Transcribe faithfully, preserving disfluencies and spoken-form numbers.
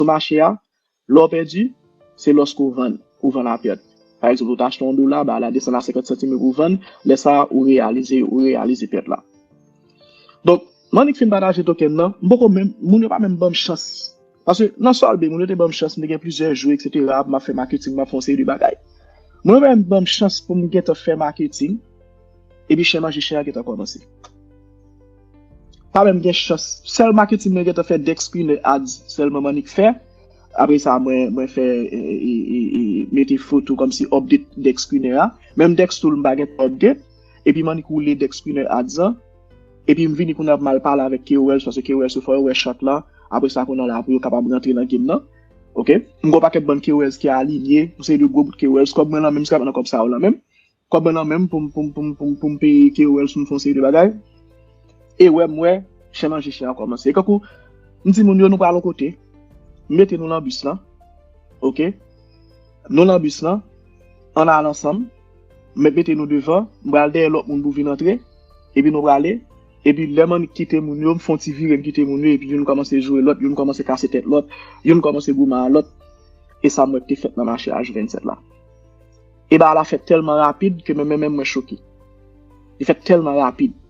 sou mache a, lè w pèdi, se lòske w vann, ou vann a pèt. Pa egzanp, ou te achte yon dola, ba la desann a senkant santim epi w vann, lè sa a, ou reyalize, ou reyalize pèt la. Donk, m annik fin pataje token nan, m poko menm, moun yo pa menm ban m chans. Paske nan Solbay, moun yo te ban m chans, m te gen plizyè jou, et cetera, m ap fè marketing, m ap fè yon seri de bagay. Moun yo pa menm ban m chans pou m gentan fè marketing, epi chen manje chen an gentan kòmanse. Pa menm gen chans. Sèl marketing mwen gentan fè Dex Screener ads sèlman m annik fè. Apre sa, mwen, mwen fè e, e, e, e, mete foto kòmsi update Dex Screener a. Menm Dex tou, m pa gentan update. Epi m annik woule Dex Screener ads an. Epi m vini kounye a pou m al pale avèk K O L, paske K O L yo fò yo wè chart la. Apre sa, kounye a la, pou yo kapab rantre nan game nan. Ok? M gen yon pakèt bann K O L ki alinye, yon seri de gwo bout K O L, kòb mwen lan menm, jiska nan kòb sa yo lan menm. Kòb mwen lan menm pou m, pou m, pou m, pou m, pou m peye K O L si m fè yon seri de bagay. E wè m wè, chen manje chen an kòmanse. E kankou, m di moun yo nou pral yon kote, m mete nou lan bis lan, ok? Nou lan bis lan, ann al ansanm, m mete nou devan, m pral dèyè lòt moun pou vin antre, epi nou prale, epi lè m annik kite moun yo, m fè yon ti vire, m kite moun yo, epi youn kòmanse joure lòt, youn kòmanse kase tèt lòt, youn kòmanse goumen a lòt, e sa m wè k te fèt nan mache a jou vennsèt la. E bagay la fèt tèlman rapid ke menm, menm, menm mwen choke. Li fèt tèlman rapid.